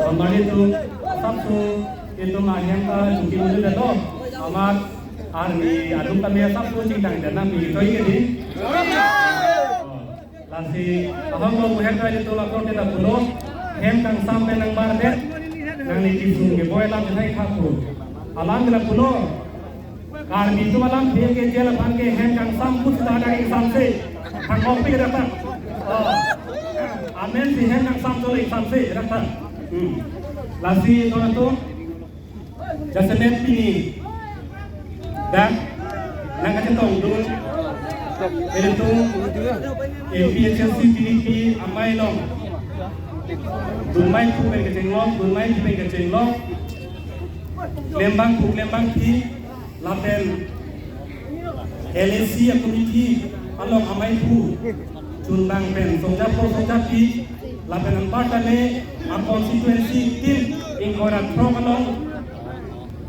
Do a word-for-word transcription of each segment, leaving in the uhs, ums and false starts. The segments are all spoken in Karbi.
Hambari atum, asapso itum ahem ta chungki mulut dalo, amat arni aduk kami asapso chingtang dan nang pi choi ke di. Lasi ahok lo muhek kai itum akor kita pulo, hem kangsam pen nangbardet, nangli kesung keboi alam jethai khapu. Alam kita pulo, Karbi atum alam phir ke jel aphan ke hem kangsam put sita ada kangsamse. Thang ok pi dak ta. Oh. Amen si hem kangsam chole kangsamse dak ta. Hmm. Lasi non atum jasemet pini dak nangkachetongdun ilitum A P H L C T D P amei along dunmei aphu pen kachenglok, dunmei aphu pen kachenglok, klembang aphu klembang aphi, lapen L A C a-committee along amei aphu chunbang pen songjapo songjapi, lapen anparta le a-constituency tin ingkoi ra throk along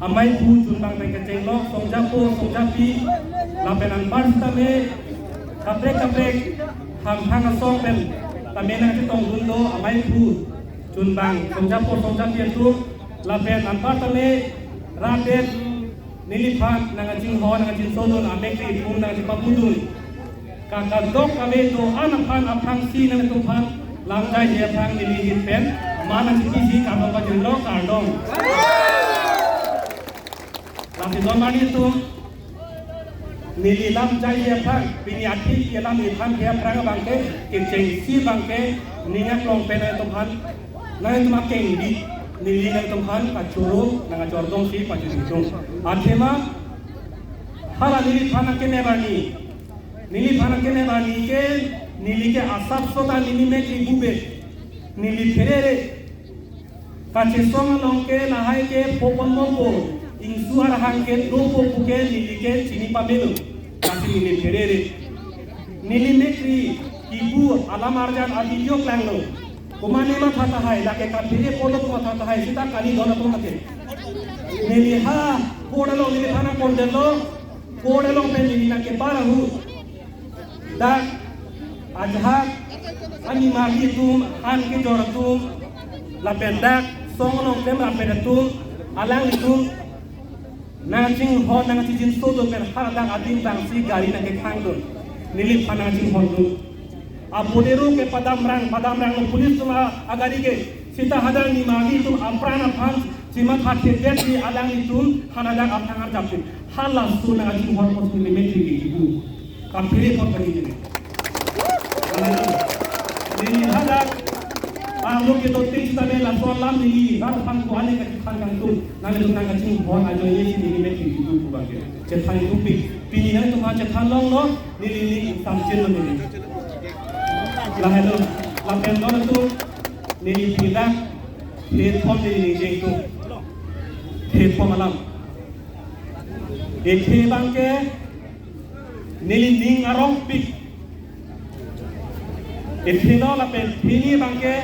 amei aphu chunbang pen kachenglok songjapo songjapi, lapen anparta le kaprek kaprek hamphang asong pen tame nangchetongdun do amei aphu chunbang songjapo songjapi atum, lapen anparta le radet neliphan nangkachinghon nangkachinsodun amek ri pum nangkachepapudun. Kakadok kave do-an aphan aphrangsi nangtumphan lam jaije aphrang neli ahin pen man nangchepiji kardom pajirlo, kardom. Lasi don mani atum neli lam jaije aphrang pini athi ke lam iphan ke aphrang abang ke kechengsi abang ke ning aklong pen nangtumphan nangtum akeng di, neli nangtumphan kachoro nangkachordong si pajutdun. Athema hala neliphan nangkenep arni, neliphan nangkenep arni ke neli ke asapso ta neli mek ri bube, neli pherere. Kachesong along ke lahai ke popon mopo, ingsu arhang ke dopo pu ke neli ke chini pamelo. Lasi neli pherere. Neli mek ri kibu alam arjan a-video klanglo. Komane matha tahai, lake kaphere apotlo matha tahai, sita kali don atum lake. Neli ha, court along neliphan nangkondemlo, court along pen neli nangkepar ahut, dak ajahak animagi atum, han kejor atum, lapen dak song along klemrap pen atum, alanglitum nangchinghon nangchijinsodun pen hadak adim tangsi gari nangkekhangdun. Neliphan nangchinghondun. A-Bolero ke padamrang, padamrang lo police atum a, agari ke. Sita hadak animagi atum apran aphan chimathathedet si alanglitum hadak aphan arjapin. Halaso nangchinghon pon si neli mek ri kibu kaphere apot kali neli. Alangli neli hadak arlo kedo tin sitame laso alam neli rat aphan ko-an kachethan kangtung. Nanglitum nangkachinghon ajoine si neli mek ri kibu pu abang ke chethan tupik. Pini nangtum ha chethan longlo, neli ning ingsamchinlo neli. Lahelo, lapen non atum neli pilak platform neli ning jengtung. Platform alam. Ethe abang ke neli ning arongpik. Ethelo lapen theni abang ke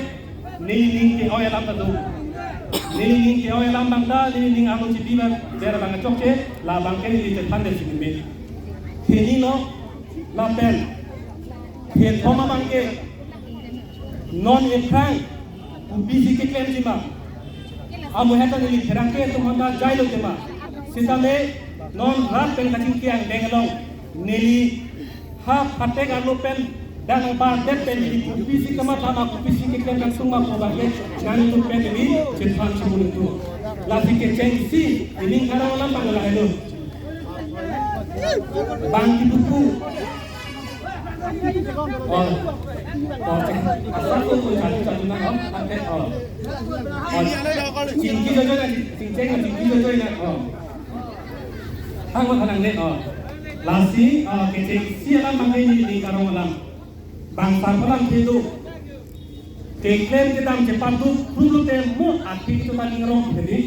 neli ning ke-oi alam ta do. Neli ning ke-oi alam abang ta, neli ning arlo chipi abang, ber abang chokche, labang ke neli chethan de si neli mek. Thenilo, lapen thethom abang ke non ephrang kopisi keklemji ma. Amu heta neli pherangke atum aphan ta jailo tema. Sitame non rat pen kachingki angdeng along neli ha phatek arlo pen dak nangbardet pen neli kopisi kamatha ma, kopisi keklem kangsung ma pu abang ke nangtum pen neli chethan chimun tu. Lasi kechengsi ining karong alam abang lahelo. Bang kipupu. Oh. Oh, cek. Asal tu tu cari cari na, oh, pakai, oh. Oh. Chingki jojo na, chingcheng na, chingki jojo na, oh. Hang ma hanang ne, oh. Lasi, oh, kechengsi alam bang ini di karong alam. Bang sarpalam kedo. Keklem kedam chepaduk, phru lote mo athi kecho ta ning arong hedi.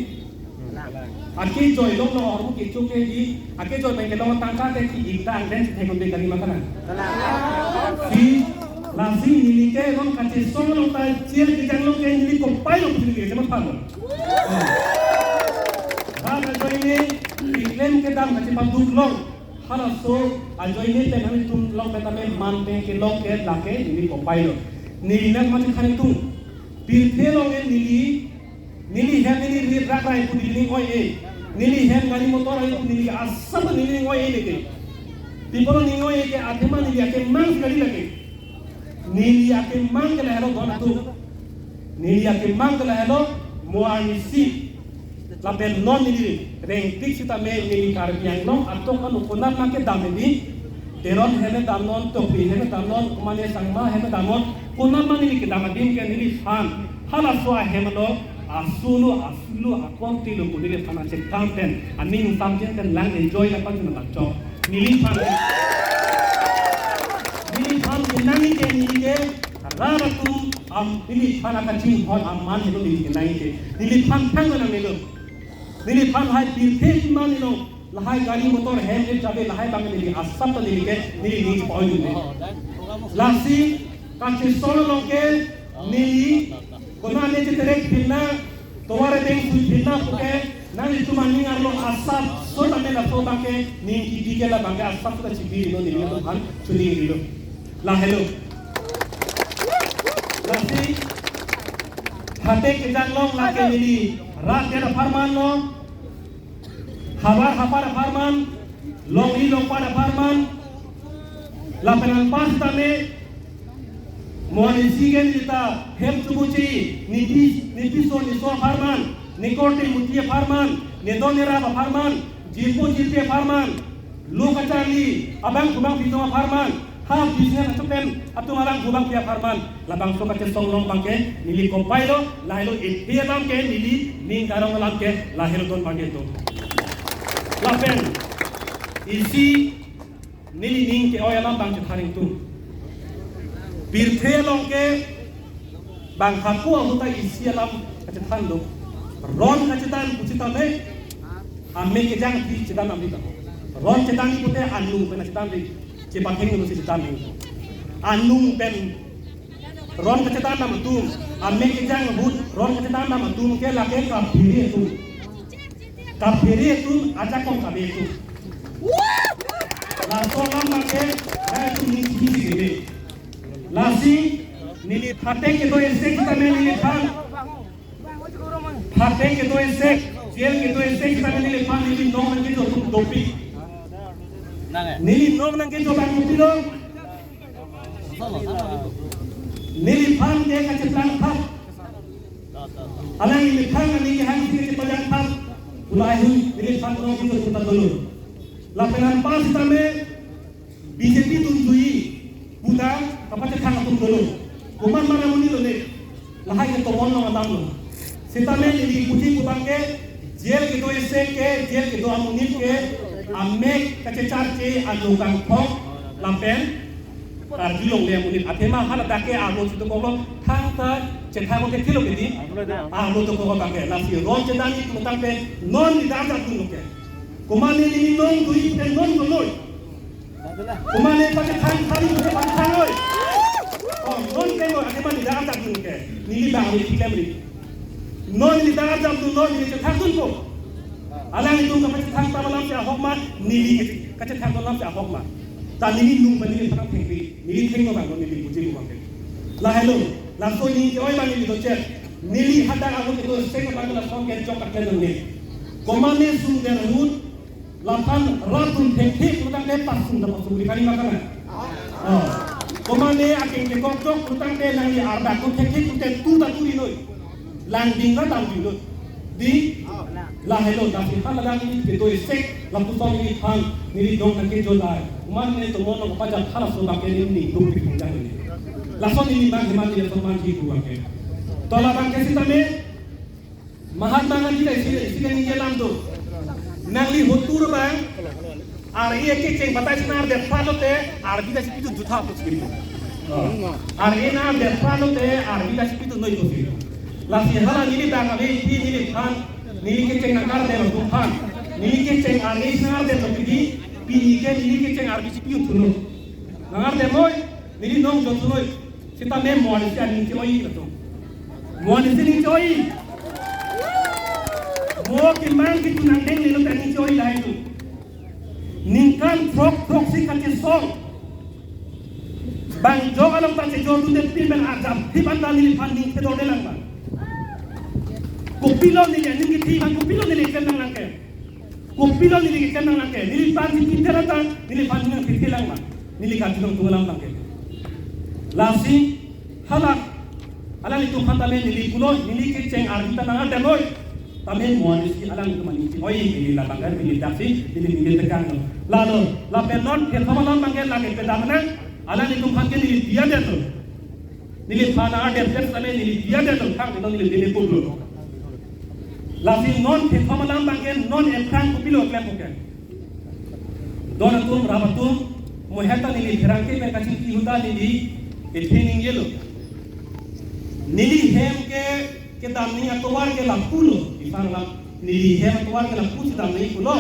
Akejoi longlo ahormu kecho ke di, akejoi pen kelong tangka te ki-ik ta angdeng si thekon de kali ma kana. Si, lasi neli ke non kachesong along ta jail kejang along ke neli kopai lo putri ke, cuma paham lo. Ba kajoi ne, keklem kedam kachepaduk long. Halaso ajoine pen nangtum long pen tame man pen kelong ke lake neli kopai lo. Neli nat mati khani tung. Pirthe along ke neli, neli hem neli ri rak rai pu neli ning oi-e. Neli hem gari motor ai pu neli asap neli ning oi-e leke. Pi apot ning oi-e ke athema neli akemang gari lake. Neli akemang ke lahelo don atum. Neli akemang ke lahelo mo anisi. Lapen non neli rengpik sitame neli Karbi Anglong atok anu konat ma kedam neli. Teron hem damnon, Tokbi hem damnon, Kumane Sangma hem damnon, konat ma neli kedam adim ke neliphan halaso ahem lo, asolo, asolo, akonti lo pu neliphan achekam pen, aning samjeng pen lang enjoy na pajun na chok. Neliphan, neliphan kenang ke neli ke rat atum, am, neliphan akachinghon aman helo neli kenang ke. Neliphan thang na melo. Neliphan hai pirthe iman ilo, lahai gari motor hem le jabe lahai bang neli asap ta neli ke, neli ning pa-oi dun. Lasi kachesong along ke neli konane cheterek phinna, tovar ebeng sui phinna puke, nanglitum aning arlo asap so tame laso bang ke ning kidi ke la bang ke asap so ta chibi lo neli tum han chuning lo. Lahelo. Lasi, hate kejang long lake neli rat rat apharman lo, havar hapar apharman, longri longpat apharman, lapen anpar sitame, mo anisi ke neli ta hem chubuchi, nepi, nepi so neso apharman, nekorte muti apharman, nedon nerap apharman, jirpo jirpi apharman, lo kacharli abang kubang pidong apharman, ha business atum pen atum abang kubang pi apharman, labangso kachesong along bang ke neli kopai lo, lahelo ephe alam ke neli ning karong alam ke lahelo don bang ke do. Lapen isi neli ning ke-oi alam bang chethan ingtung. Pirthe along ke bang hako ahut ta isi alam kachethan do. Ron kachedan pu sitame, amek kejang ti chedan amri ta. Ron chedan pute anung pen chedan ri. Chepatheng lo si chedan ri. Anung pen ron kachedan dam atum, amek kejang ahut ron kachedan dam atum ke lake kaphere atum. Kaphere atum, ajakong kabe atum. Laso alam make, hai atum ning chibi si kebe. Lasi, neli phatek kedo esek sitame neliphan. Phatek kedo esek, jail kedo esek sitame neliphan, neli nong nangkejo atum dopik. Neli nong nangkejo bang dopik lo. Neliphan ke kacheplang thap. Alang neliphan aning kehang si kachepajang thap. Pulai hui neliphan nong itu puta dolo. Lapen anpar sitame B J P atum jui puta kapachethang atum dolo. Komat ma amonit lo ne. Lahai ke tomon long alam lo. Sitame neli puji pu bang ke, jail kedo esek ke, jail kedo amonit ke, amek kachecharche anu kangthok lapen karjulongle amonit. Athema haladak ke arlo si dokok lo, thangta chethang ke thilo ke di. Arlo dokok bang ke, lasi ron chedan ni putang ke, non ni dan atum lo ke. Komat neli nong dui pen non dolo. Komat ne pachethang thari pute pachethang noi. Oh, non ke noi, ake mani da ajak dun ke. Neli bang ri, klem ri. Non neli da ajak dun, non neli chethang dunpo. Alanglitum kapachethang ta alam si ahok ma, neli kachethang ta alam si ahok ma. Ta neli nung pa neli phatang thengpi, neli thengno bang neli puji lo bang ke. Lahelo, laso ning ke-oi bang neli dochet. Neli hadak ahut kedo esek bang lason ke chok aken nang ne. Komat ne sung der ahut, laphan rat atum thekthe putangte pasung ta pasung ri kali ma kana. Oh. Komat ne akeng kekok chok putangte nangli ardak atum thekthe pute tu ta tu ri noi. Lang ding ra dam ri noi. Di lahelo dam ri haladak neli kedo esek lapuson neliphan neli dong nangkejo dai. Komat ne tomon long pajak halaso bang ke neli dong pi pun jang neli. Lason neli mang heman neli lason mang ji ku bang ke. To labang ke sitame Mahatma Gandhi ta isi, isi kaningje alam do. Nangli hotur bang, ar-e kecheng batai si nangdetpha lote, arbi ta si pidun jutha pu si. Ar-e nangdetpha lote, arbi ta si pidun noi pu si. Lasi hala neli bang ave pi neliphan, neli kecheng nangkardem atum aphan. Neli kecheng ar-e si nangdetlo pidi, pini ke neli kecheng arbi si pidun thulo. Nangkardem noi, neli nong jo thulo. Sitame mo anisi aning che-oi latum. Mo anisi ning che-oi. Mo kemang kitu nangdeng nelo ta ning che-oi lahai tu. Ningkan throk throk si kachesong. Pangjok along ta chejor dunde pin pen ajam thip anta neliphan ning thedor de lang ma. Kopilo neli aning kithi bang kopilo neli ken nang lang ke. Kopilo neli ken nang lang ke. Neliphan si pinter anta neliphan ning thithe lang ma. Neli kachinong tung lang bang ke. Lasi hala alanglitum aphan tame neli pulo neli kecheng arni ta nang ada noi. Tame mo ani si alanglitum aning si oi neli labang kan neli daksi neli neli tekan lo. Lalo lapen non kethom alam bang ke lake pedam nang alanglitum aphan ke neli diya det lo. Neliphan adem det tame neli diya det lo thang non neli neli puklo. Lasi non kethom alam bang ke non ephrang kopilo klem puke. Don atum, rap atum, mo heta neli pherangke pen kachingki ahut ta neli ethe ningjelo. Neli hem ke kedam nangji atovar ke lapu lo, isang la neli hem atovar ke lapu si dam nangji pulo.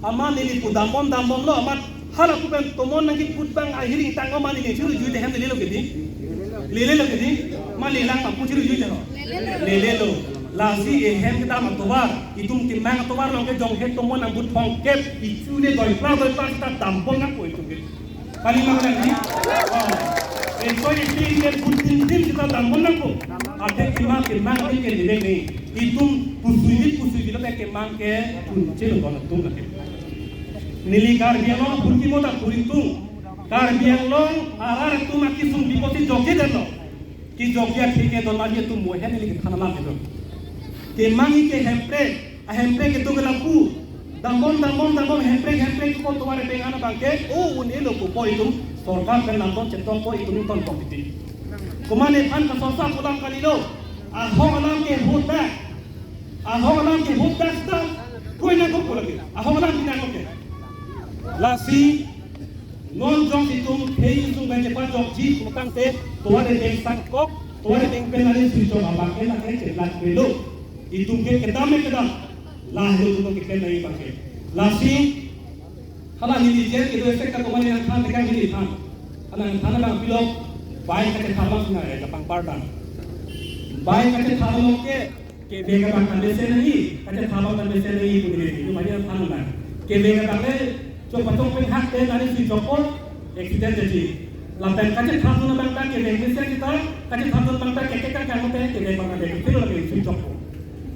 Amat neli pu dambom dambomlo, amat hala pu pen tomon nangkiput bang ahir ingtang amat neli churu jui de hem lelelo kedi. Lelelo kedi. Ma lelang ma pu churu jui de ho. Lelelo. Lasi ehem kedam atovar, itum kemang atovar along ke jonghe tomon nang but thomkep, ichu le doi pra doi pra sita dambom nangpo itum ke. Kali ma kali? Oh. Ekoi isi ke but tin tin sita dambom nangpo. Athe kemang kemang ke ke dede ne. Itum pusui pusui lo ke kemang ke kunche lo don atum ke. Neli Karbi Anglong purki mo ta puri tung. Karbi Anglong arat atum akisung biposi joki det lo. Kejok ya theke don lagi atum mo hem neli kethan alam kedo. Kemang ke hemprek, a hemprek kedo ke lapu. Dambom dambom dambom hemprek hemprek ko tovar epeng ana bang ke o un-elo ko po itum sorkar pen nangton chetok po itum ton pok iti. Komat nephan kasosa pulang kalilo. Ahok alam ke vote dak. Ahok alam ke vote dak dak. Koi nangkok pulang ke. Ahok alam ke nangkok ke. Lasi non jongsi itum thei sung pen chepajokji putangte tovar epeng sangkok, tovar epeng pen nari sui chok abang ke lake cheplak pelo. Itum ke kedam ke kedam. Lahelo itum ke pen nari bang ke. Lasi hala neli jen kedo efek ta komat nangthan tekan neli than. Hala nangthan abang pilo bai kachetha abang sina eh kapangpar dam. Bai kachetha abang ke kevek abang ta mesen nangji, kachetha abang ta mesen nangji pu neli, itum mari than nang. Kevek abang le chok pachok pen hak pen nari sui chokpo, accident jadi. Lapen kachetha dun abang ta kevek mesen kita, kachetha dun abang ta keke kang kang te kevek abang ta kevek philo lake sui chokpo.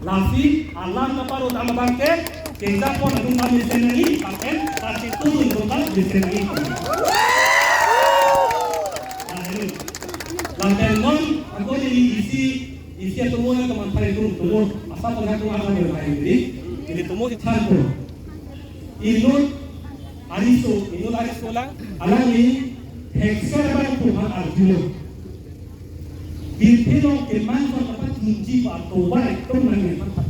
Lasi alam kaparo dam abang ke, kejapon atum ta mesen nangji, lapen kachetudun atum ta mesen nangji. Lapen non, ako neli isi Isi atomo ya teman thai tum tumor asa tengah tum akan bermain ini. Jadi tumor si than tum. Inut ariso, inut ariso lang. Alangli hekser bang Tuhan arjulo. Birthe long kemang son dapat kunci pa atovar tum nang yang tempat.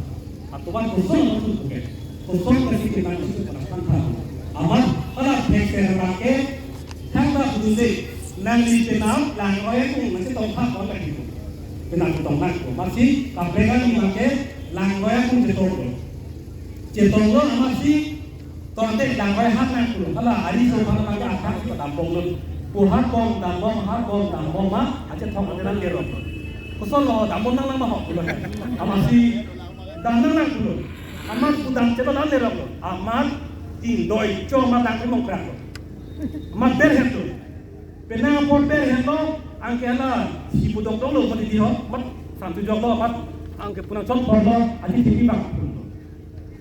Atovar kosong tum bukan. Kosong kasi kemang tum pernah tempat. Amat hala hekser bang ke Thangta pudunde, nangli penap langroi akung nangchetong thap on lagi. Penap chetong nang ko. Amatsi kaprek an ni bangke langroi akung chetong lo. Chetong lo amatsi tongte langroi hat nang ko. Hala ari so bang bangke athak si padam bom lo. Ko hat bom dam bom, hat bom dam bom ma, achetong ante nang kerok. Kosonlo dam bom nang nang ma hok ko. Amatsi dam nang nang ko. Amat ko dam chetong nang kerok lo. Amat indoi cho ma dang imong krak lo. Mat ber hem tu. Penang apor ber hem lo, angke hala si pudok dong lo, mati di ho, mat santu jok lo, mat angke punang chot por lo, adi tipi bang pun lo.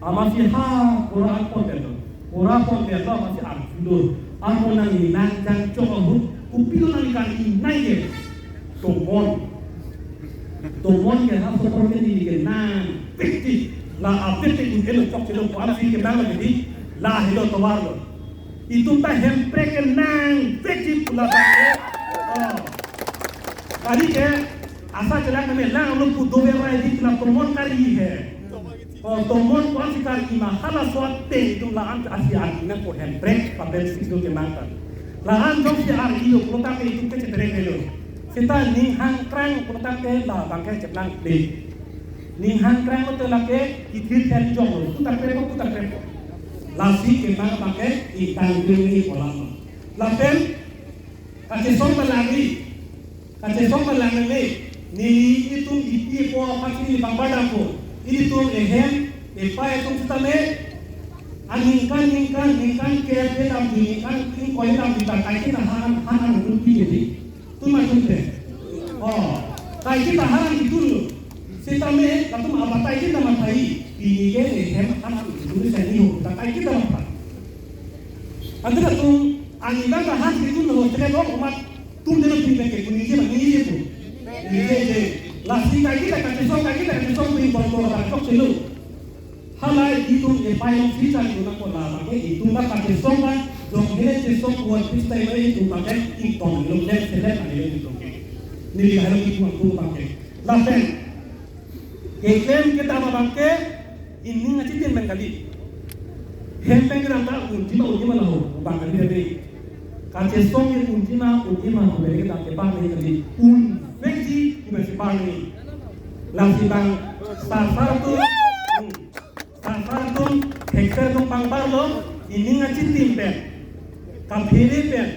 Amatsi ha, pura pon ber lo. Pura pon ber lo, amatsi arjulo. Amo nangli nang jang chok ahut, kopilo nangli kan inai ke. Tomon. Tomon ke ha sopor ke neli ke nang. Piti. La apit ke kun helo chok helo ko amatsi ke nang lagi di. Lahelo tovar lo. Itum ta hemprek ke nang vekji pu la bang ke. Oh. Kali ke asa chelang kami lang lo pu dove rai di la tomon kari he. Oh, tomon ko ansi kari ma hala so ateng itum la-an asi arjulo ko hemprek pa pen sik do kemang ta. La-an jongsi arjulo ko ta ke itum ke cheterek helo. Seta ning hangkrang ko ta ke la bangke cheplang ple. Ning hangkrang lo te lake ithir khen jong lo. Putar krepo, putar krepo. Lasi kemang bangke itang ding ni kolam. Lapen kachesong ta langri. Kachesong ta langri. Neli itum ipi po aphan si neli bang padam po. Ilitum ehem, epai atum sitame. Aningkan, ningkan, ningkan ke pe dam di, ningkan ingkoi dam di ta kai kita han, han an tum pi jadi. Tun ma tun te. Oh, kaike ta haran kitunlo. Sitame latum abatai kita matai. Pini ke ne hem haran kitun se ni ho. Ta kaike ta matai. Ante latum ani lang ta han kitunlo. Tere lo umat tum delo pin ke pun ni je ma ni je tu. Ni je je. Lasi kaike ta kachesong, kaike ta kachesong pin pon ko ta chokchelo. Halai itum epai alongsi chari dun nangkok, la abangke itum ta kachesong ta, jong hele chesong kuat pista ilai itum ta ke itum lo lem selem ani itum ke. Neli halo itum angkung abangke. Lapen keklem kedam abangke ining achitim pen kali. Hem pen kedam ta unji ma unji ma laho abang kali tadi. Kachesong ke unji ma unji ma ho beri kedam ke bang ni kali. Unvekji iba si bang ni. Lasi bang sasar tu. Hmm. Sasar atum, hektar atum pangbarlo, ining achitim pen, kaphere pen,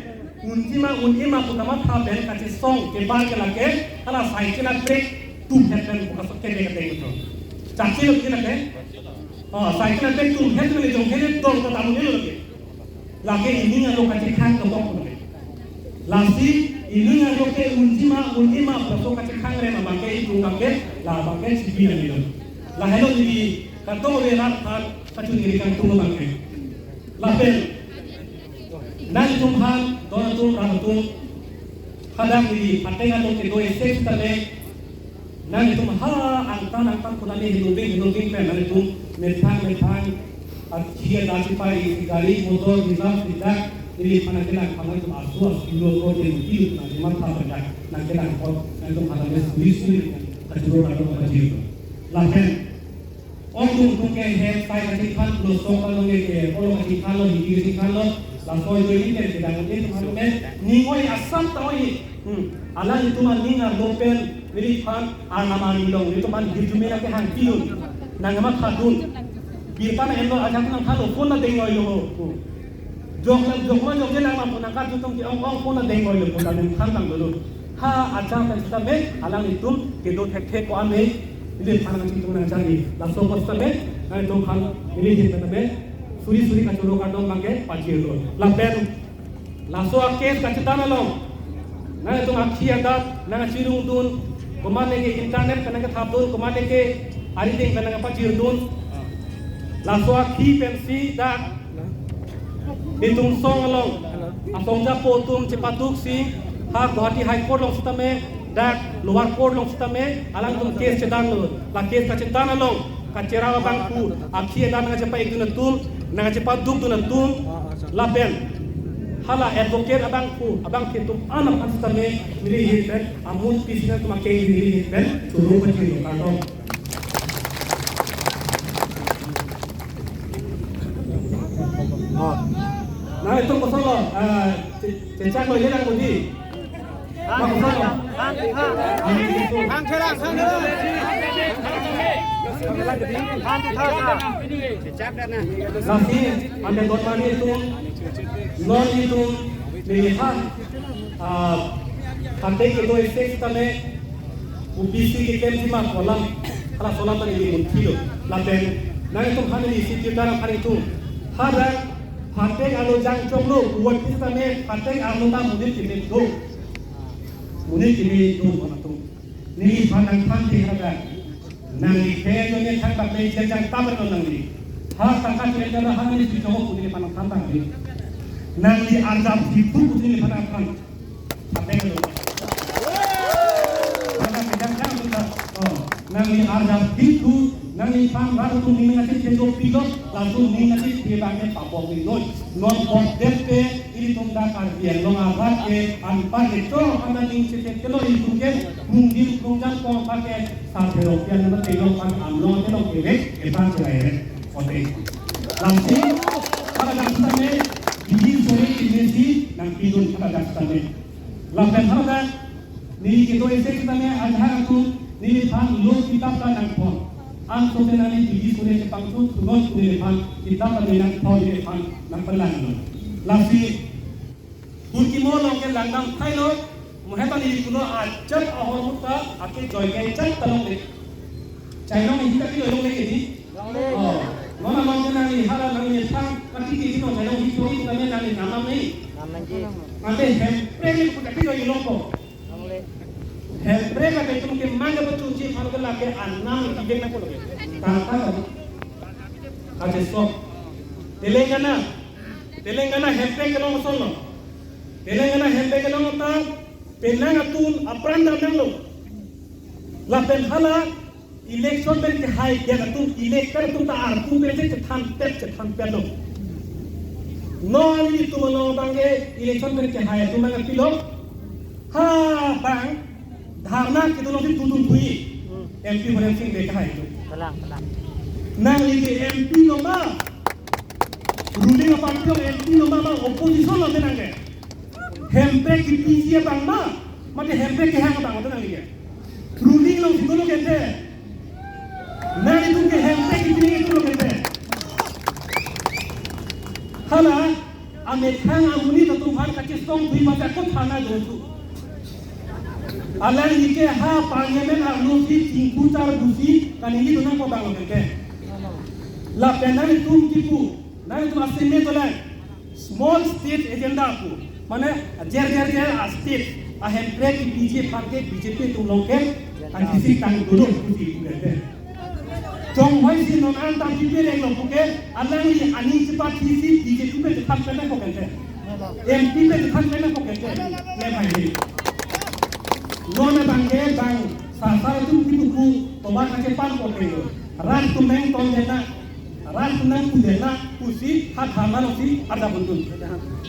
unji ma un-e ma pu kamatha pen kachesong kebar ke lake, hala cycle a brake tumhet pen pu kaso kede kede gitu. Chakchelo ke lake? Oh, cycle a brake tumhet pen jong hele dong ta tamu nilo lake. Lake ining arlo kachekhang kebok lo. Lasi ining arlo ke unji ma un-e ma pu kachekhang rem abangke itum abangke la abangke chipi ani lo. Lahelo neli kantong ave rat aphan kachun neli kangtung abangke. Lapen nangtum aphan don atum rat atum hadak neli pateng atum kedo esek sitame nangtum ha angtan angtan kunani hinubing hinubing pen nangtum methang methang akhi adat chipai gari motor visa tidak neli phan nangkelang phan nangtum asu asu lo ko je muti nangtum matha pada nangkelang ko nangtum pada mes suri suri kachuro kachuro kachiro. Lapen ongdung tung ke hem sai kachingthan lo sok kalo nge ke olo kachingthan lo hidi kachingthan lo laso join ke kedang ke teman ke ningoi asam ta oi. Hmm. Alanglitum aning arlo pen neli phan arnam arni long nelitum an hirjume la kehang kilun nang ma khadun. Birta na endo ajak nang khalo phone na dengoi lo ho. Jok lang jok ma jok lang ma puna ka tutum ke ong ong puna dengoi lo puna deng khang tang dolo. Ha acha ta sitame alanglitum kedo thek thek ko ame. Ili phan nang chitung nang jani. Laso ko sitame nangtum phan ili hin tame suri suri kachoro kardom abangke pajir lo. Lapen laso a case kachetan along nangtum akhi adat nang chirung dun, komat leke internet pen nang kethap dun, komat leke arideng pen nang pajir dun. Laso akhi pensi dak Bitung song along asong japo atum chepatuk si ha Guwahati High Court along sitame dak lower court along sitame alangtum case chedan lo. La case kachetan along kacherap abangphu akhi adat nang chepa-ik dun atum nang chepaduk dun atum lapen hala advocate abangphu abangphi atum anam an sitame neli hin pen amut pisi nangtum akeng neli hin pen choro pajir lo kardom. Oh. Nangtum kosonlo, ah, che-, chechak lo ye lang budi. Ma kosonlo. Thang thela, thang thela. Lasi, ante don mani atum, non atum, neli ha, ah, ante kedo esek sitame, O B C keklem si ma kolam, hala kolam tadi di mun kilo. Lapen, nangtum hani di si kita nang hari tu. Hadak, hatek alo jang choklo, buat kita ne, hatek alo ta munit kimi do. Munit kimi do, mana tu. Neli phan nangphan ti hadak. Nangli khe jo ne thang bak le jang jang tabar lo nangli. Ha tangka khe jana hani si choklo, neli phan nangphan tangli. Nangli arjap si tu, neli phan nangphan. Amen. Maka kita kan kita, oh, nangli arjap itu, nangli phan baru tu ning nanti cendo pilot, langsung ning nanti dia bangke papok ni noi. Non pok D P, ilitum dak Karbi Anglong arat ke, anpar ke choro hana ning cete kelo ilitum ke, mungkin kungjan pong pake, sa thero pian na telo pan amlong telo kewek, epan cerai re. Ote. Langsung, pada dak sitame, bidi sore kimesi, nangpidun pada dak sitame. Lapen hadak, neli kedo esek sitame, ajahak atum, neliphan lo kitap ta nangpon. Anso te nangli bidi sore kepangchun, sunot neliphan, kitap ta nangpon neliphan, nangpelang lo. Lasi, Hurkimo along ke langdam thailo, muhetan ili kuno ajat ahormu ta ake joy ke chak talong le. Chainong hi ta kilo long le ke di. Oh, nona long ke nangli hala nangli thang kati ke kino chainong hi thoi kami nangli namam ni. Ante hem premi ku ta kilo ilong ko. Hemprek atum ke mangga betul si aphan ke lake anam kibeng na polo. Tangka kachesok. Telangana, Telangana Hemprek kelong ason lo. Telangana Hemprek kelong ta penang atum apran damnang lo. Lapen hala election pen kehai dia atum, election atum ta arpu pen chethan pet chethan pet lo. Non itum along abang ke election pen kehai atum abang pilo. Ha bang dharna kedo alongsi tudun thui. M P Horen Sing Bey kehai atum. Kalang, kalang. Nangli ke M P lo ma? Ruling party along M P lo ma, ma opposition lo te nang ke? Hemprek kepiji abang ma, mate Hemprek kehang abang ma te nangli ke? Ruling alongsi dolo kente. Nanglitum ke Hemprek kepiji dolo kente. Hala amethang amonit atum aphan kachesong thui mate ako thana do thu. Alangli ke ha parliament arlosi chingku char busi kaningje dun nangkok abang lo kente. Lapen nanglitum kipu, nanglitum aseme dolang. Small state agenda pu. Mane jer jer jer a-state a-Hemprek kepiji aphan ke B J P atum along ke ansi tang dolo pusi pu kente. Chonghoi si non an ta B J P reng lo puke, alangli aning chepathisi B J P pen chethan pen nangkok kente. M P pen chethan pen nangkok kente. Ne bhai ni. Non abang ke bang sasar atum kipu pu tobar kachepan ko ke. Rat atum nangtondetna, rat atum nangpudetna pusi ha dharna alongsi arda buntun.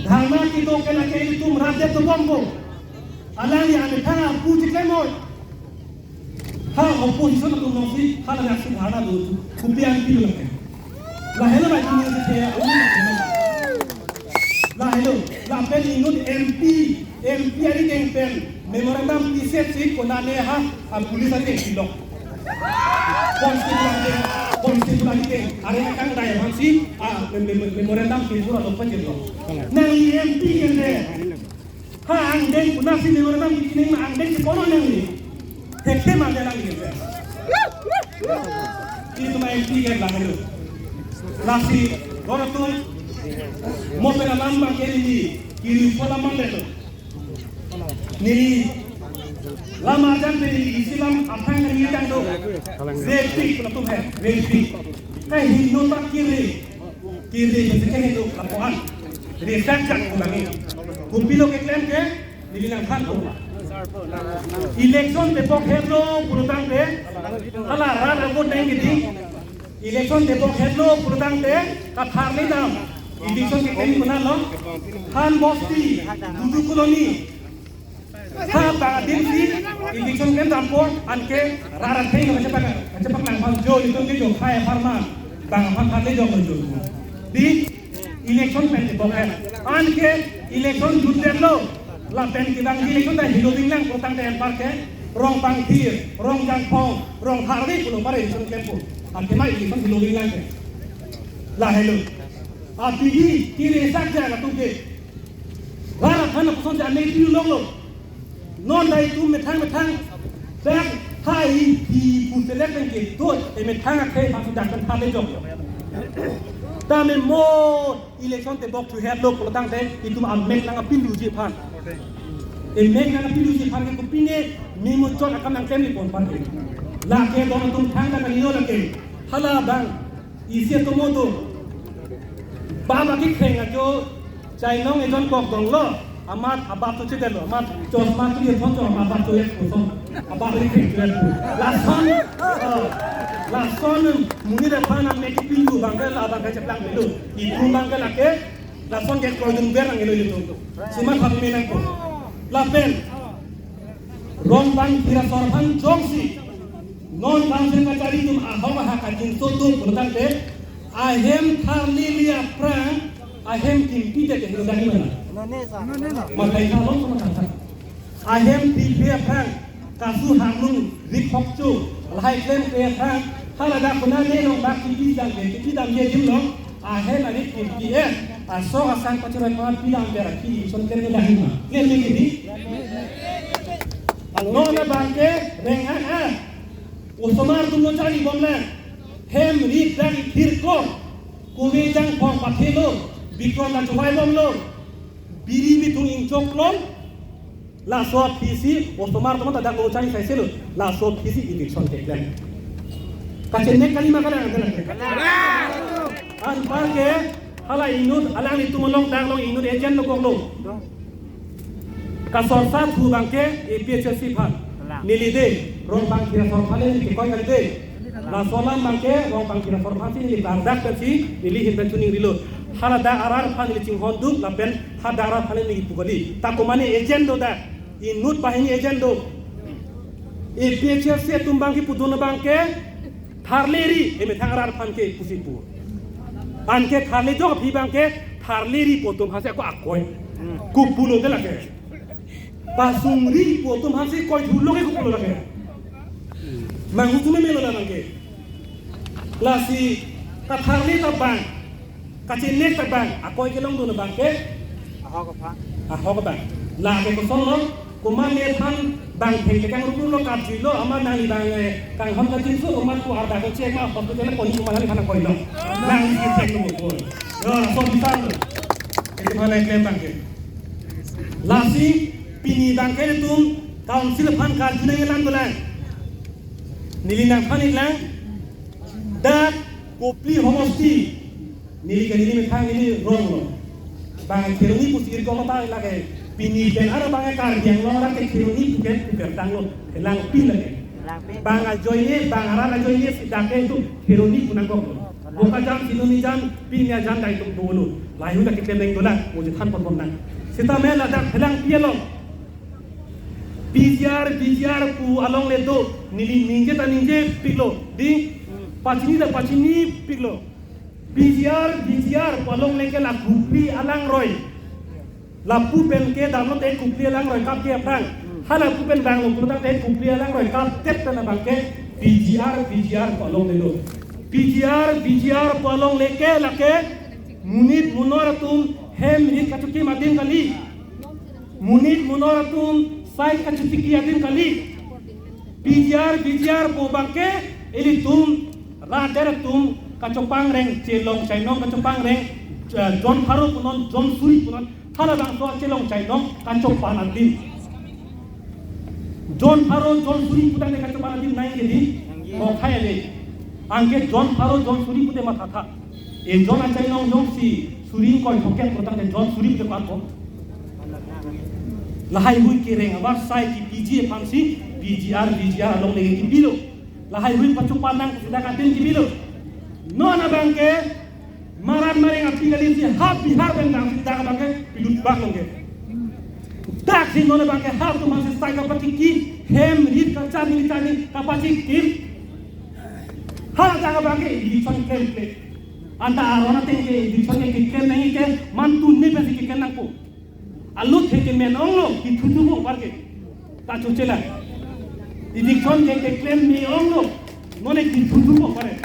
Dharna kedo ke lake itum rat det dobompo. Alangli amethang arpu cheklem noi. Ha opposition atum alongsi hala nangsi dharna do thu. Kopi an pilo lake? Lahelo bai kini si the. Lahelo, lapen inut M P, M P ari keng pen memorandum piset si konane ha, a police ari keng pilok. Constable ari keng, constable ari keng, are kang dai bang si, a mem- mem- memorandum pipura lo pajirlo. Nangli M P kente. Ha angdeng kuna si memorandum kining ma angdeng si kono nangli. Hekte ma dalang ni. Itum M P ke lahelo. Lasi, goro tu, mo pena lamba ke ni, kiri pola mande tu. Neli lam arjan pen neli isi lam aphan neli tang do. Repi pula tu hai, repi. Kai Hindu ta kiri. Kiri pen ke Hindu lapuan. Resak jak ulangi. Kopilo keklem ke, neli nangthan ko. Election tebok hetlo pulotangte, hala rat abot neng kedi. Election tebok hetlo pulotangte, katharli dam. Election keklem konat lo? Han Bosti, Dudu Colony. Ha bang adim si election klem dampo, anke rat atheng kachepak, kachepak lang aphan jo, itum ke jo khai apharman. Bang aphan phan le jo ko jo. Di election pen tebok het. Anke election jutdetlo. Lapen kedam election ta hilo ding lang pulotangte anpar ke Rongbang Thir, Rongjangphong, Rongtharli pulo anpar election klempo. Anke ma election hilo ding lang ke. Lahelo. Abidi kiri sak ja latum ke. Rat aphan apson si ane pilo longlo. Non dai itum methang methang. Dak hai di pu selek pen kedo, e methang akhei aphan si dak pen phan le joklo. Tame mo election tebok thuhetlo pulotangte itum amek nangpiluji aphan. E mek nangpiluji aphan ke kopine memu chot akam nangklemji pon aphan ke. Lake don atum thangta kaningje lake. Hala bang isi atomo do. Baba kekheng ajo chainong ejon kok donglo. Amat abap to chedetlo. Amat chosma kiri thon chosma abap to ek kosong. Abap kekheng chedetlo. Lason, ah, lason monit aphan amek kepilu abang ke la abang ke cheplang pilu. Itum abang ke lake lason ke kroidun ber nanglo itum. Sima thap me nangkok. Lapen Rongbang Thir asor aphan jongsi non bang sing kachari atum ahok ahak kachingso atum pulotangte, ahem tharli aphrang ahem kimpi te ke hilo dagi mana? Matai tha long sama tha. Ahem kimpi aphrang kasu hanglung rik hokcho lahai klemkle aphrang, hala dak konane long bak kimpi dam ke, kimpi damji adim long. Ahem arit kimpi en asok asang pachoroi pama pilang ber aki election klem dahima. Klem ni kini. Non abang ke reng an an. Osomar atum lo charlibomlang. Hem rit dak ithir klong. Kove jangphong pathelo. Bikon la chovaibomlo. Biri bithung ingchok klong. Laso aphi si osomar atum ta dak lo chai sai selo. Laso aphi si eviction keklem. Kachenek kalima kalang, kalang. Anparke hala inut alanglitum along dak along inut agent lo kok lo. Kasorsa thu abangke A P H L C aphan. Neli de, Rongbang Phirasor aphan neli kekoi kali de. Laso alam abangke Rongbang Phirasor aphan si neli klardak pensi neli ahin pen chuning rilo. Hala dak arat aphan neli chinghon duk lapen hadak arat aphan neli pu kali. Ta komane agent do dak. Inut banghini agent do. A P H L C atum abangke pudun abangke tharle ri, emethang arat aphan ke pusi pu. Anke tharle jok aphi abangke tharle ri pu atum aphan si ako akoi. Kopulo de lake. Pasung ri pu atum aphan si koi thulo ke kopulo lake. Manghu chume melo la abangke. Lasi katharle ta bang, kachenek ta bang, akoi kelongdun abangke. Ahok aphan. Ahok abang. Lake kosonlo, komat nephan bang thengke kangrup lo, kapjui lo, amat nangli abang, eh, kanghon kachingso, amat ko arda ko chek ma hospital ko ni komat nangli aphan koilo. Nangli kethek lo mo. Yo, so bisa lo. Iti mana klem abangke. Lasi pini abangke ilitum council aphan karju nangji alam dolang. Neli nangphan iklang. Dak Kopili homosti. Neli ke neli methang neli rong lo. Bang Kheroni pusi irko kota lake. Pini pen ara bang Karbi Anglong arat ke Kheroni puke puke tanglo. Langpi lake. Bang ajoine, bang arat ajoine si dak ke itum Kheroni pu nangkok lo. Bokajan, Sinonijan, pini ajan dak itum dolo. Lahai ahut dak keklem nang dolang, mo chethan pon pon nang. Seta me ladak phelang pi along. P G R, V G R pu alongle do, neli ningje ta ningjepiklo. Di, pachini ta pachinipiklo. P G R, V G R pu alongle ke la Kopili alangroi. Lapu pen kedamlo te Kopili alangroi kap ke aphrang. Hala pu pen bang lo putang te Kopili alangroi kap tet pen abangke P G R, V G R pu alongle do. P G R, V G R pu alongle ke lake monit monor atum hem rit kachokim adim kali. Monit monor atum sai kachotiki adim kali. P G R, V G R pu abangke ilitum rat adet atum kachopangreng chelong chainong kachopangreng, eh, jon pharo punon, jon suri punon, hala bangso chelong chainong kachopan adim. Jon pharo jon suri putangte kachopan adim nangji di. Mo khaya le. Anke jon pharo jon suri pute mathatha. Ejon achainong jongsi suri ingkoi thomkep putangte jon suri pute ko-an ko. Lahai hui kereng avarsai kipiji aphansi P G R, V G R alongle kipilo. Lahai hui pachopan nang sida katin kipilo. Non abangke maran mareng api kali si ha Bihar pen dang si dak abangke pilut bak longke. Dak si non abangke ha atum aphansi sai kapachiki hem rit kacharni charni kapachikim. Ha dak abangke eviction klem klem. Anta aron ateng ke eviction ke keklem nangji ke man tuni pensi keklem nangpo. Alut he kemen onglo, kithuthu bok parke. Kachoche la. Eviction ke keklem me onglo. None kithuthu bok pare.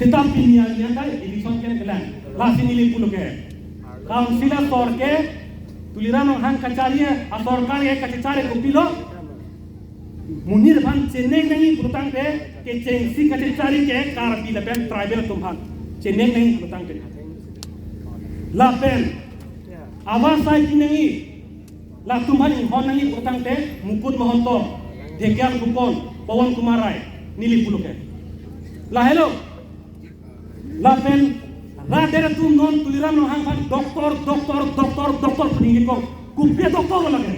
Seta pini arni ta eviction ke kelang. Lasi neli pulo ke. Council asor ke Tuliram Ronghang kachari, asorkar ke kachechari kopilo. Monit aphan chenek nangji putangte kechengsi kachechari ke Karbi lapen tribal atum aphan chenek nangji putangte. Lapen avarsai pi nangji, latum aphan inghon nangji putangte Mukut Mahanta, Dhekial Phukan, Pawan Kumar Rai, neli pulo ke. Lahelo. Lapen rat adet atum non Tuliram Ronghang aphan doctor, doctor, doctor, doctor pu ningje kok. Kopi a-doctor lake.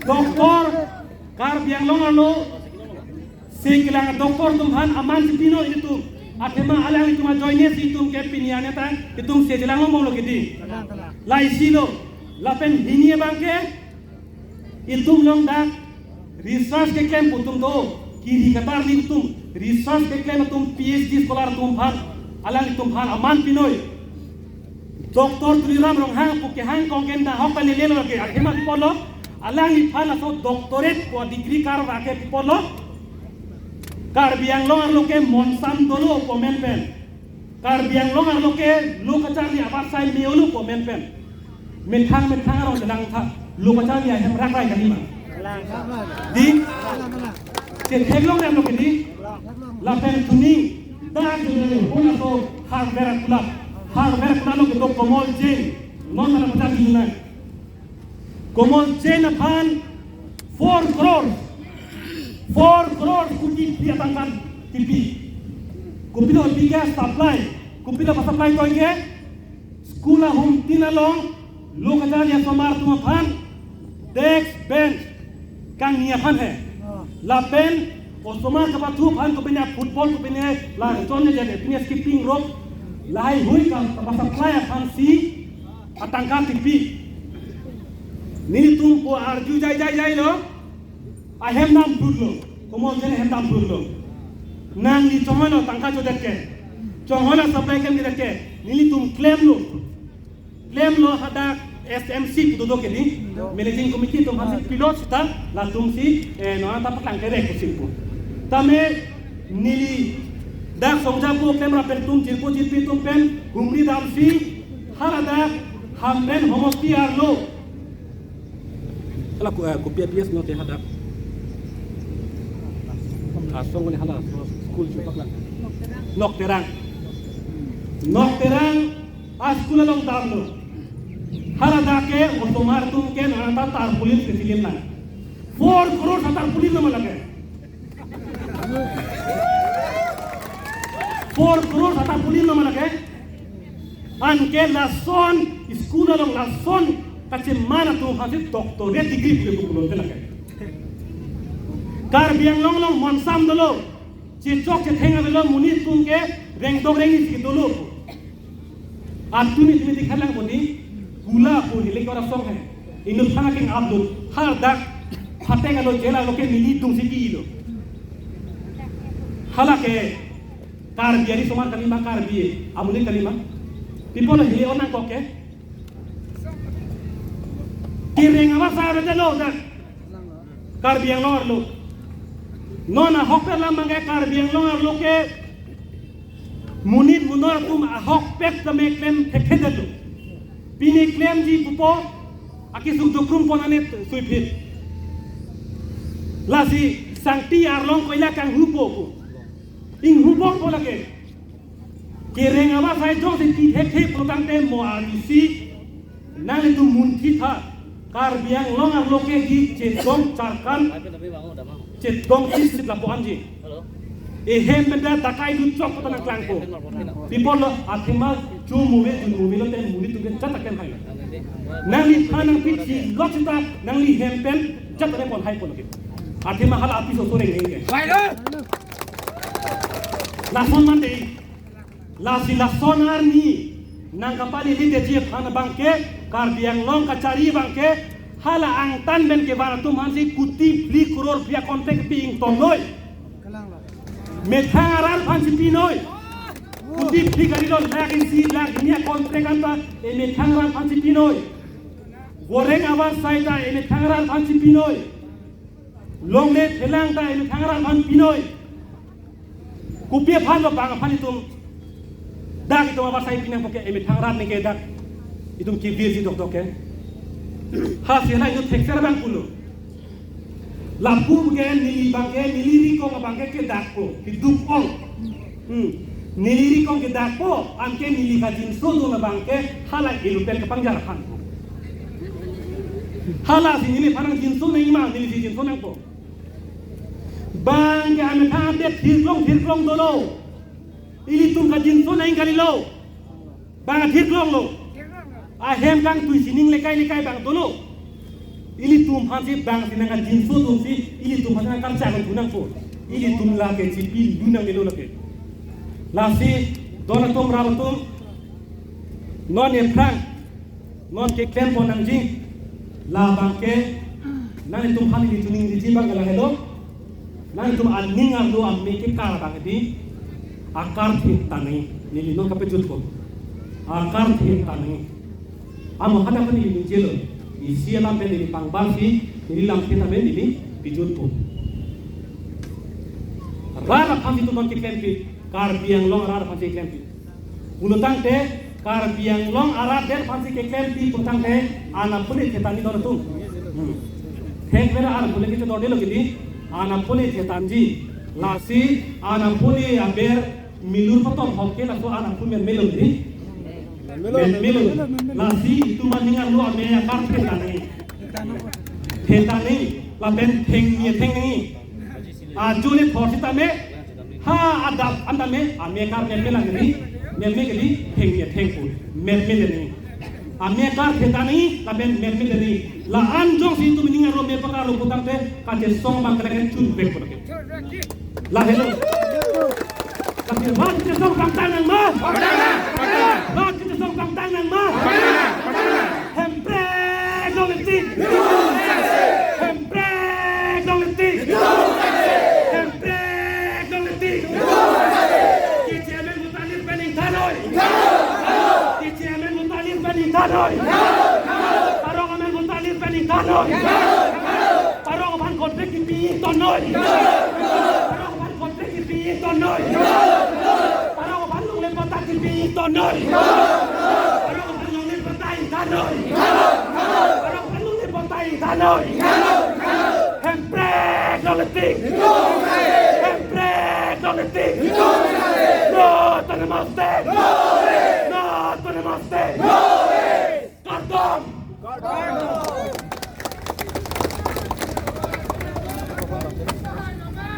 Doctor Karbi Anglong arlo si kelang doctor atum aphan aman si pino ilitum. Athema alanglitum ajoine si itum ke pini arni ta itum si chelang longlo ke di. La isi lo. Lapen hini abangke itum along dak research keklem atum do, kiri katar ni atum, research keklem atum, P H D scholar atum aphan, alanglitum aphan aman pinoi. Doctor Tuliram Ronghang pu kehang kongken dahok ta lele lo ke, athema pi apotlo, alangliphan laso doctorate pu degree karva ke pi apotlo. Karbi Anglong arlo ke monsam dolo pu amen pen. Karbi Anglong arlo ke lo kacharli avarsai me-olo pu amen pen. Methang methang arong kelang tha lo kacharli ahem rakrai kalima. Di. Ketheklong rem lo ke di. Lapen tuni. Dak juli huna to har berak kulap. Hardware putang along kedo Komol Jain. Non mana putang di nang. Komol Jain aphan four crore. Four crore kuti pi atangkan kipi. Kopi do pi ke supply. Kopi do supply toi ke. School ahum tin along lo kacharli asomar atum aphan desk bench kangni aphan he. Lapen osomar kapathu aphan kopine football kopine la chonne jane pine skipping rope lahai hui ka kapasupply aphansi atangka kipi. Nelitum ko arju jai jai jai lo. Ahem dam phurlo. Komol Jain ahem dam phurlo. Nangli chonghoi lo tangka chodet ke. Chonghoi lo supply klemdet ke. Nelitum klemlo. Klemlo hadak S M C pu dodo ke ni. Managing committee atum aphansi pilot sita latumsi, eh, nona ta paklang kerek pusi pu. Tame neli dak songja pu klem rap pen tum jirpo jirpi atum pen humri damsi haladak Hamren homosti arlo. Hala ko, eh, kopi a P S note hadak. Asong ni hala school chupak lang. Nok Terang. Nok Terang a school along damlo. Haladak ke osomar atum ke nona ta tarpaulin kesilim lang. Four crore sa tarpaulin nama lake. Four crore sa tarpaulin nama lake. Anke lason school along lason kacheman atum aphansi doctorate degree pule pulo te lake. Karbi Anglong along monsam dolo. Chechok chetheng avelo, monit atum ke rengdok rengni si dolo. Atumi tumi dikhalang poni gula poni lekor asong he. Inut phana king abdul hardak phateng alo jela lo ke nelitum si kilo. Hala ke Karbi ari somar kalima Karbi amonit kalima. People he onang koke. Kereng awa sa rete lo dak. Karbi Anglong arlo. Non ahokpet lam abang ke Karbi Anglong arlo ke monit munor atum ahokpet tame klem thekthe detlo. Pine klemji pupo akesung dukrum pon anet suiphit. Lasi sangti arlong koila kanghupo pu. Inghubong po lake. Kereng awa sai jongsi pi thekthe pulotangte mo arnisi nanglitum munthi tha. Karbi Anglong arlo ke di chedong charkan chedong chisit lapu-an ji. Ehem pen dak dakai du chok pata nangklangpo. People lo athema chu muve chu muve lote monit atum ke jat aklem hai lo. Nangli tha nangpi thi lo sita nangli hem pen jat ane pon hai pon ke. Athema hala api so soreng ke. Lason mande. Lasi lason arni nangkapalili detji aphan abang ke Karbi Anglong kachari abang ke hala angtan pen kevan atum aphansi kuti phli crore phli a-contract pi ingtong noi. Methang arat aphansi pi noi. Kuti phli kali lo lakh isi lakh hini a-contract anta emethang arat aphansi pi noi. Goreng awa sai ta emethang arat aphansi pi noi. Longle thelang ta emethang arat aphan pi noi. Kopi aphan lo bang aphan itum dak itum awa sai pinang poke emethang arat ne ke dak itum kevirji dokdok ke. Ha sena itum thekser abang pulo. Lapu ke neli abang ke neli rikong abang ke kedakpo keduk ong. Hmm. Neli rikong kedakpo anke neli kajinso dun abang ke hala elu pen kepangjar aphan. Halasi neli aphan jinso nangma neli jinso nangpo. Bang ke amethang adet thirklong thirklong dolo. Ilitum kajinso nang kalilo. Bang thirklong lo. Ahem kangtui sining lekai lekai bang dolo. Ilitum aphansi bang si nangkajinso dunsi ilitum aphan nangkarcha lo tunang po. Ilitum lake chipi lunang dolo lake. Lasi don atum rap atum non ephrang non keklem pon nangji. Labang ke nanglitum aphan ili tuning diji abang ke lahelo. Nanglitum aning arlo ame kekar abang di akar thip tanai neli non kapejut ko. Akar thip tanai. Amo hadak pen ili ningjelo. Isi alam pen ili pangbarsi ili lamthe tame ili pejut ko. Rat aphan itum non keklempi. Karbi Anglong rat aphansi keklempi. Pulotangte Karbi Anglong arat det aphansi keklempi pulotangte anapuli thetanji don atum. Hmm. Thek mera anapuli kechetong dolo kiti anapuli thetanji. Lasi anapuli aber milur patom hokke laso anapuli men melon di. Mel mel. Lasi itum aning arlo ame akar thetang nangji. Thetang nangji. Lapen thengni theng nangji. Ajo le thor sitame. Ha adap an tame ame akar mel mel nangji. Mel mel kali thengni theng pu. Mel mel nangji. Ame akar thetang nangji lapen mel mel nangji. La-an jongsi itum aning arlo ame pakar lo putangte kachesong abang kali chun vek pu. Lahelo. Lasi rat kachesong pangtang nang ma? Pangtang, pangtang. Rat kachesong pangtang nang ma? Pangtang, pangtang. Hemprek longle tik. Hemprek longle tik. Hemprek longle tik. Keche amen voter list pen ingthan noi. Keche amen voter list pen ingthan noi. Parok amen voter list pen ingthan noi. Parok aphan contract kipi ton noi. Parok aphan contract kipi ton noi. Parok aphan longle patta kipi ton noi. Parok aphan longle patta ingthan noi. Parok aphan longle patta ingthan noi. Hemprek longle tik. Hemprek longle tik. No to namaste. No to namaste. Kardom.